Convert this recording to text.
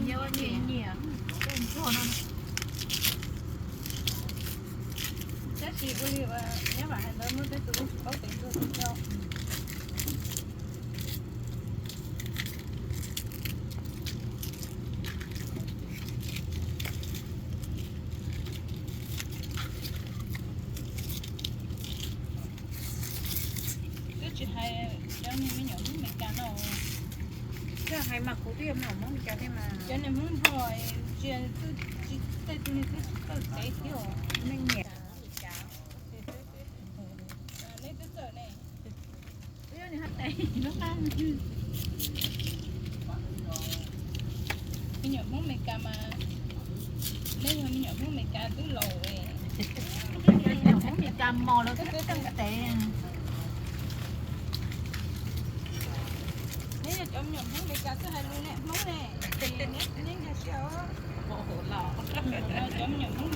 Nyiam, nyiam, ntsuag no. Tab sis ua li nyob vam hais ntawd muaj tej tus tsis paub tev ntsuag tsis tau. Twb tsis hais cov niag me nyuam Hmoob Meskas no. Twb hais mas kuv twb yuav me nyuam Hmoob Meskas thiab mas. Cov niag Hmoob Nplog ntsia twb tsis, tej tug niag twb tsis txawj tev thiab os. Nej nyiam Hmoob Meskas? Nej twb txawj ne. Me nyuam Hmoob Meskas mas, nej yog me nyuam Hmoob Meskas twb laus. Me nyuam Hmoob Meskas mos los twb txawj tev. Neb yog cov me nyuam Hmoob Meskas xwb hais lus ne Hmoob ne, neb nkag siab os. Cov me nyuam Hmoob